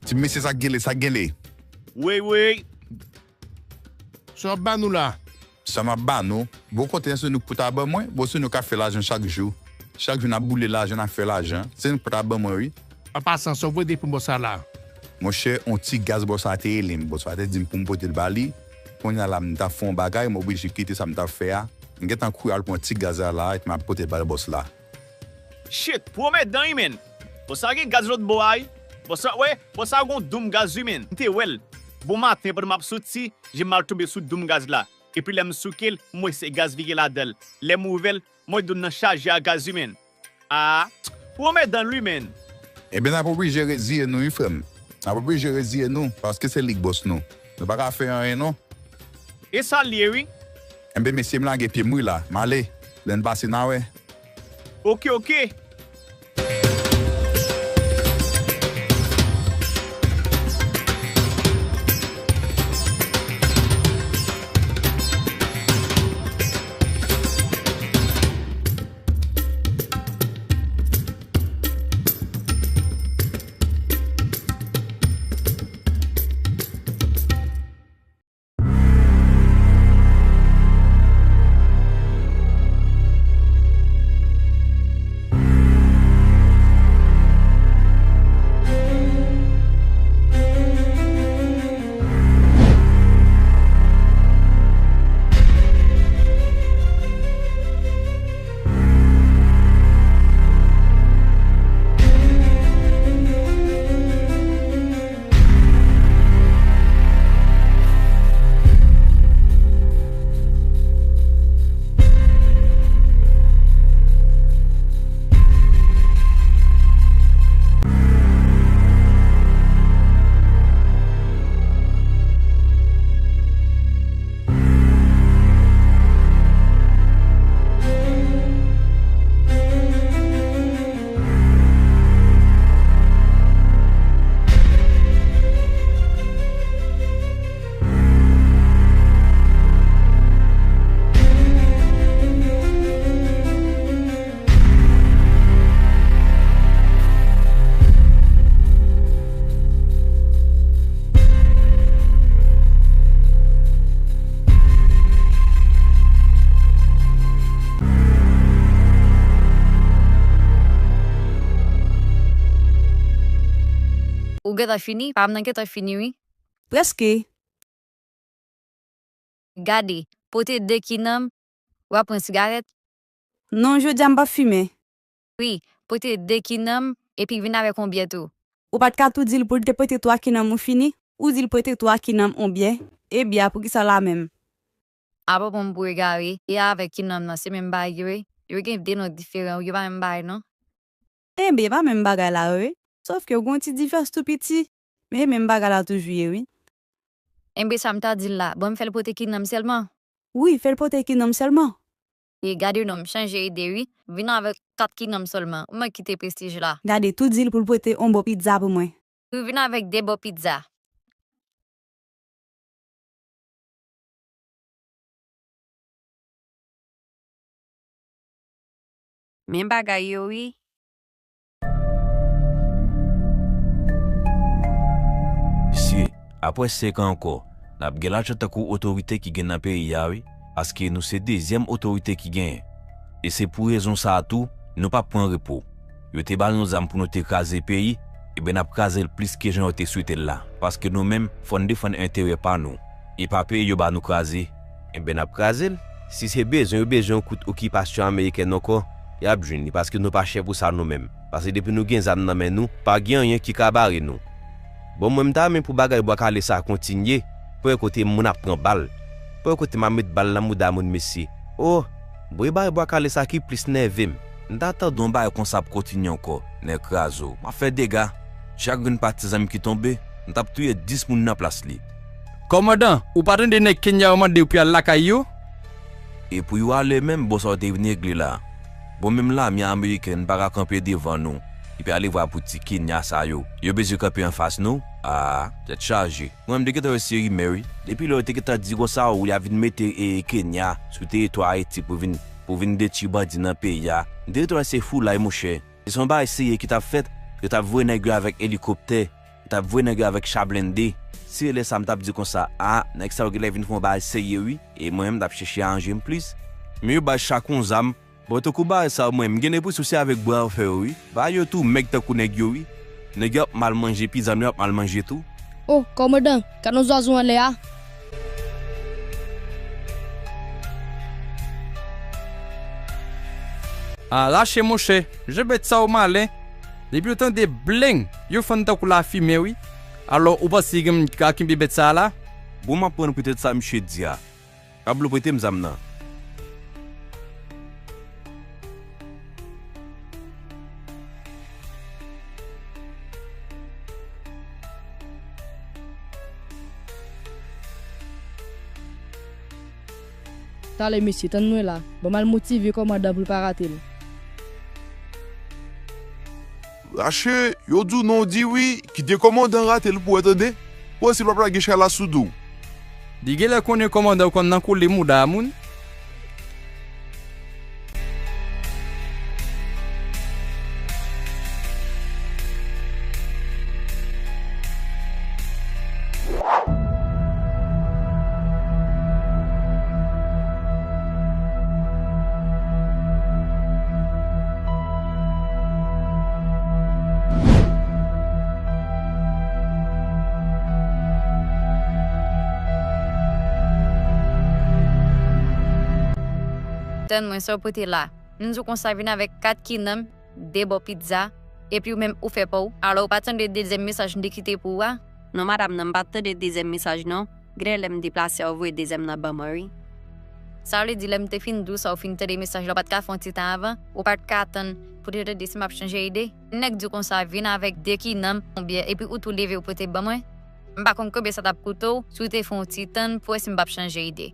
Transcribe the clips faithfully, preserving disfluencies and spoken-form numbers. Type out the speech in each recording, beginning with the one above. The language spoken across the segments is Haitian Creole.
Ti mesye, sa k gen li, sa k gen li. Wey, wey. Sa w ap ba nou la? Sa m ap ba nou? Bon, kote se nou k pou ta ban mwen? Bon, se nou k ap fè lajan chak jou. Chak jou n ap boule lajan, n ap fè lajan. Se nou k pou ta ban mwen, wi. An pasan, sa w pote pou bòs la la? Monchè, on ti gaz bòs la te rele m. Bòs la te di m pou m pote l ba li. Kounye a la, m t ap fè yon bagay, m oblije kite sa m t ap fè a. M gentan kouri al pran ti gaz la la, epi m ap pote l ba bòs la. Shit, pwomèt dan wi, menn. Bòs la gen gaz lòt bò a, wi. Bòs la, wè, bòs la gon doum gaz, wi, menn. M te wè l. Bon maten, pandan m ap soti, je m al tonbe sou doum gaz la. Epi lè m souke l, m wè se gaz li gen ladan l. Lè m ouvè l, m wè doum nan chaje a gaz, wi, menn. A, pwomèt dan l, wi, menn. Ebyen, n ap oblije reziye nou, wi, frè m. N ap oblije reziye nou, paske se li k bòs nou. Nou pa ka fè anyen, non. E sa l ye, wi. Enben, mesye, m lage pye m, wi, la. M ale. Lè n pase, n a wè. Oke, oke. Ou gentan fini? Pa m nan gentan fini, wi. Prèske. Gade, pote de kinanm, w ap pran sigarèt? Non, jodi a m p ap fimen. Wi, pote de kinanm, epi vin avèk yon byè tou. Ou pa t ka tou di l pou l te pote twa kinanm ou fini? Ou di l pote twa kinanm yon byè? E byè a, poukisa la menm? A pa pran m pou egare, byè avèk kinanm nan se menm bagay yo ye? Yo gen de non diferan, yo pa menm bagay non. Enben, e pa menm bagay la yo ye. Sòf ke yo gen yon ti diferans tou piti, men e menm bagay la toujou ye wi. Enben, sa m ta di l la, ban m fè l pote kinanm sèlman? Wi, fè l pote kinanm sèlman. E gade non, m chanje ide wi. Vin avèk kat kinanm sèlman. Ou mèt kite prestij la. Gade, tou di l pou l pote yon bon pizza pou mwen. Wi, vin avèk de bon pizza. Men bagay yo wi. Mesye, apre senk an ankò, n ap gen lajan tankou otorite ki gen nan peyi a wi, paske nou se dezyèm otorite ki genyen. E se pou rezon sa a tou, nou p ap pran repo. Yo te ba nou zam pou nou te kraze peyi, enben n ap kraze l plis ke jan yo te swete l la, paske nou menm, fò n defann enterè pa nou, e pa peyi yo ba nou kraze. Enben n ap kraze l. Si se bezwen yo bezwen yon kout okipasyon amerikèn ankò, y ap jwenn li, paske nou pa chè pou sa nou menm. Paske depi nou gen zam nan men nou, pa gen anyen ki ka bare nou. Bon, mwen m ta renmen pou bagay bwa kale sa kontinye, pou wè kote moun ap pran bal, pou wè kote m ap met bal nan mouda moun mesye. O, bon, e bagay bwa kale sa ki plis nève m. M ta tande yon bagay konsa ap kontinye ankò, nèg kraze w, m ap fè dega. Chak grenn patizan m ki tonbe, m t ap touye dis moun nan plas li. Kòmandan, ou pa tande nèg Kenya yo mande w pou y al lakay yo? E pou yo ale menm, bon sa w te vin regle la. Bon, menm lame ameriken pa ka kanpe devan nou, epi ale vwa pou ti Kenya sa yo. Yo bezwen kanpe anfas nou? A, tèt chaje. Mwen, m te gentan wè se rimè wi. Depi lè yo te gentan di konsa, o, y ap vin mete, e, Kenya sou teritwa Ayiti pou vin, pou vin detwi bandi nan peyi a. M te gentan wè se foulay, monchè. Se yon bagay serye ki t ap fèt, yo t ap voye nèg yo avèk elikoptè. M t ap voye nèg yo avèk cha blende. Se lè sa m t ap di konsa, a, nèg sa yo genlè vin fè yon bagay serye wi, e mwen menm m t ap chèche aranje m plis. Men yo bay chak yon zam. Bon, tankou bagay sa yo, mwen, m gen enpresyon se avèk bra yo fè yo wi. Bagay yo tou mèg tankou nèg yo wi. Nèg yo ap mal manje, pizza nou yo ap mal manje tou. O, kòmandan, gad yon zwazo anlè a. A, rache monchè, jan bèt sa yo malen. Depi yo tande bleng, yo fann tankou lafimen wi. Alò, ou panse gen moun ki ka kenbe bèt sa a la? Bon, m ap pran poutèt sa misye di a. Pablo, prete m zam nan. Talè mesye, tann mwen la. Ban m al motive kòmandan pou l pa rate l. Rache, yo di w non, w di wi, kite kòmandan rate l pou w wè tande. Pou wè si l p ap lage chay la sou do w. Li genlè konnen kòmandan konn nan koule mouda a moun. Tann mwen, sa w pote la? M di w konsa, vin avèk kat kinanm, de bò pizza, epi ou menm ou fè pa w. Alò, ou pa tande dezyèm mesaj m te kite pou ou a? Non, madanm nan, m pa t tande dezyèm mesaj non. Genlè lè m deplase a, ou voye dezyèm nan ban mwen wi. Sa vle di lè m te fin di w sa, ou fin tande mesaj la, ou pa t ka fè yon ti tan avan? Ou pa t ka tann pou te tande si m ap chanje ide? Nèg di w konsa, vin avèk de kinanm, yon byè, epi ou tou leve ou pote ban mwen? M pa konn konbyen sa t ap koute w si w te fè yon ti tann pou wè si m p ap chanje ide.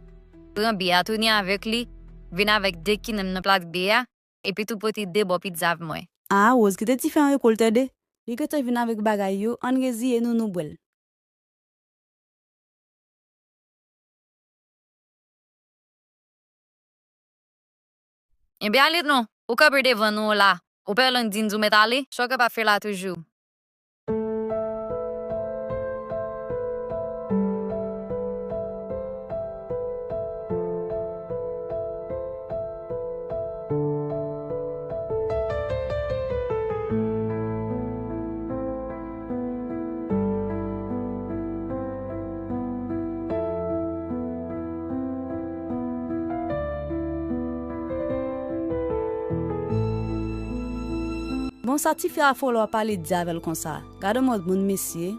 Pran byè a, tounen avèk li, vin avèk de kinanm nan plas byè a, epi tou pote de bò pizza pou mwen. A, Rose, kite tifi an repo l tande. Li gentan vin avèk bagay yo, ann reziye nou, nou bwè l. Ebyen ale non, ou kanpe devan nou la. Ou pè Landin di w mèt ale, sa w kapab fè la toujou. Bon, sa tifi a fè w la w ap pale di avè l konsa? Gade yon mòd moun mesye.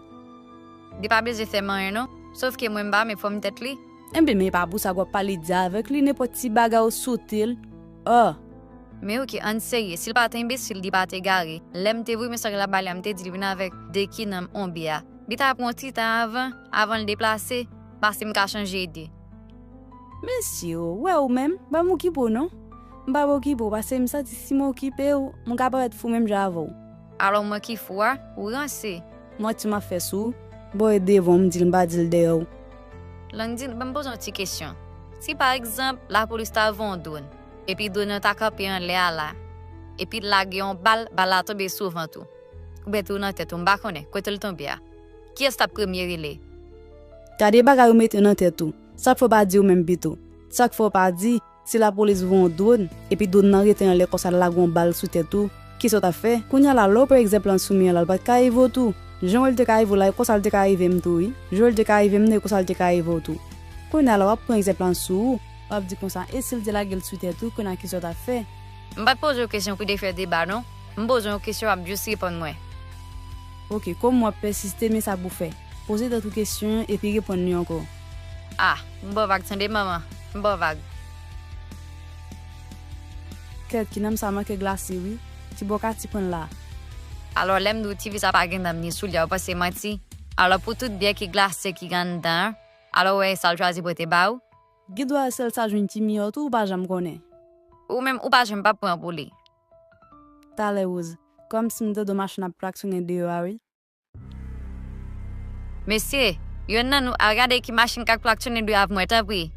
Li pa bezwen fè m anyen non. Sòf ke mwen m pa renmen fòm tèt li. Enben, men e pa pou sa w ap pale di avèk li, nenpòt ti bagay ou sote l. O! Men oke, ann serye, si l pa t enbesil, li pa t egare. Lè m te voye mesaj la ba li a, m te di l vin avèk de kinanm, yon byè. Li ta pran yon ti tan avan, avan l deplase, paske m ka chanje ide. Mesye o, wè ou menm, pa m okipe w non. M p ap okipe w, paske m santi si m okipe w, m ka parèt fou menm jan avè w. Alò mwen ki fou a, ou ranse. Manti m ap fè sou ou, bò e devan w, m di l, m pa di l dèyè w. Landin, ban m poze yon ti kesyon. Si pa egzanp, lapolis ta voye yon dwòn, epi dwòn nan ta kanpe anlè a la, epi l lage yon bal, bal la tonbe sou vant ou, oubyen tou nan tèt ou, m pa konnen kote l tonbe a, kiyès t ap premye rele? Gade bagay ou mete nan tèt ou. Sa k fè w pa di ou menm pito? Sa k fè w pa di, si lapolis voye yon dwòn, epi dwòn nan rete anlè konsa l lage yon bal sou tèt ou, kisa w t ap fè? Kounye a la, lè w pran egzanp Lansoumi an la, l pa t ka rive w tou. Jan w wè l te ka rive w la, e konsa l te ka rive m tou, wi. Jan w wè l te ka rive m nan, e konsa l te ka rive w tou. Kounye a la, w ap pran egzanp lan sou ou, w ap di konsa, e si l te lage l sou tèt ou, kounye a kisa w t ap fè? M pa t poze w kesyon pou te fè deba, non. M poze w yon kesyon, w ap jis reponn mwen. Oke, kòm w ap pèsiste, men sa pou w fè. Poze tèt ou kesyon an epi reponn li ankò. A, m ba w vag, tande manman, m ba w vag. Kèt, kinanm sa manke glase wi. Ti bò ka ti pran l la. Alò, lè m di w tifi sa pa gen nanm ni soulye a, ou panse manti? Alò, pou tout byè ki glase ki gen anndan an, alò, w wè e sa l chwazi pote ba ou? Gen dwa e sèl sa jwenn ki miyò tou, ou pa janm konnen. Ou menm, ou pa janm p ap pran pou li. Talè, Rose, kòmsi m tande yon machin ap klaksonnen deyò a wi. Mesye, yonn nan nou al gade ki machin k ap klaksonnen deyò a pou mwen, tanpri.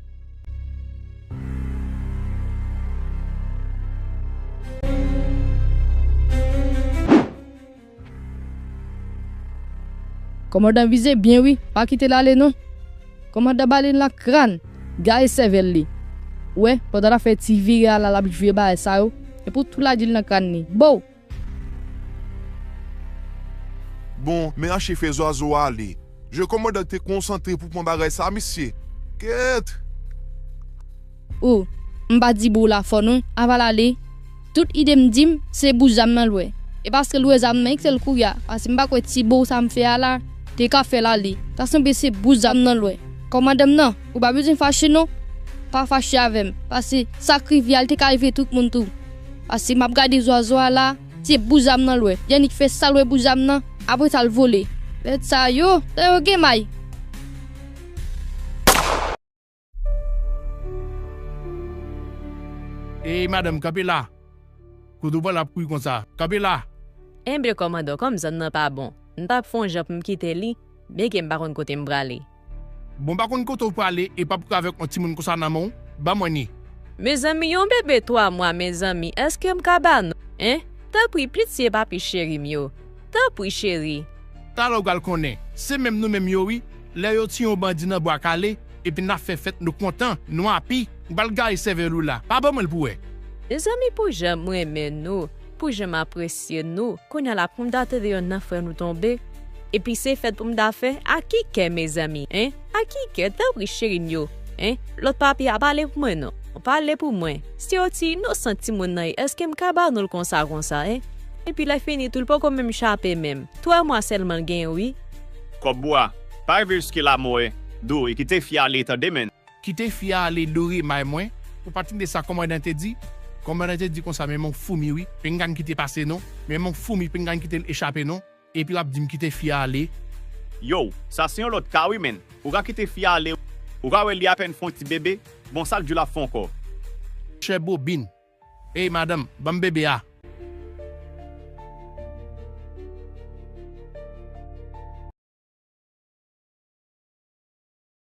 Kòmandan vize byen wi, pa kite l ale non. Kòmandan ba li nan kràn, gaye sèvèl li. Ou wè, pandan l ap fè ti vire a la, l ap jwe bagay sa yo, epi w tou lage l nan kràn li. Bow! Bon, men rache fè zwazo a ale. Je kòmandan te konsantre pou pran bagay sa, mesye. Kèt! O, m pa di bow la fò non, avan l ale. Tout ide m di m, se bout zam nan l wè. E paske l wè zam nan, li kite l kouri a, paske m pa kwè ti bow sa m fè a la, te ka fè l ale. Ta sanble se bout zam nan l wè. Kòmandan m nan, ou pa bezwen fache non. Pa fache avè m, paske sa k rive a, li te ka rive tout moun tou. Paske m ap gade zwazo a la, se bout zam nan l wè. Li annik fè sa l wè bout zam nan, apre sa l vole. Bèt sa yo, tan yo gen may. Ey madanm, kanpe la! Kote w pral ap kouri konsa? Kanpe la! Enben kòmandan, kòm zòn nan pa bon, m t ap fè yon jan pou m kite li, byenke m pa konn kote m prale. Bon, m pa konn kote w prale e p ap kouri avèk yon timoun konsa nan men w, ban mwen li. Mezanmi, yon bebe twa mwa, mezanmi, èske m ka ba nou, en? Tanpri, pitye papi cheri m yo. Tanpri, cheri. Talè w pral konnen, se menm nou menm yo wi, lè yo tiye yon bandi nan Bwa Kale, epi n ap fè fèt, nou kontan, nou api, m pral gaye sèvèl ou la, pa ban mwen l pou wè. Mezanmi, pou jan m renmen nou, pou jan m apresye nou, kounye a la pou m ta tande yonn nan frè nou tonbe, epi se fèt pou m ta fè, a ki kè mezanmi, en? A ki kè, tanpri cheri m yo, en? Lòt papi a pale pou mwen non, pale pou mwen, se yon ti inosan timoun nan ye, èske m ka ba nou l konsa konsa, en? Epi lè fini tou l poko menm chape menm, twa mwa sèlman l genyen wi. Kòb bwa, pa rive jiske lamò, en? Do, e kite fi a ale tande menn. Kite fi a ale, Dore, may mwen. Ou pa tande sa kòmandan te di? Kòmandan te di konsa, men men w foumi wi, pengan kite pase non, men men w foumi, pengan kite l echape non. Epi w ap di m kite fi a ale. Yow, sa se yon lòt ka wi menn. Ou ka kite fi a ale, ou ka wè li apèn fè yon ti bebe, bon sa k di w l ap fè ankò? Chè bobin. Ey madanm, ban m bebe a.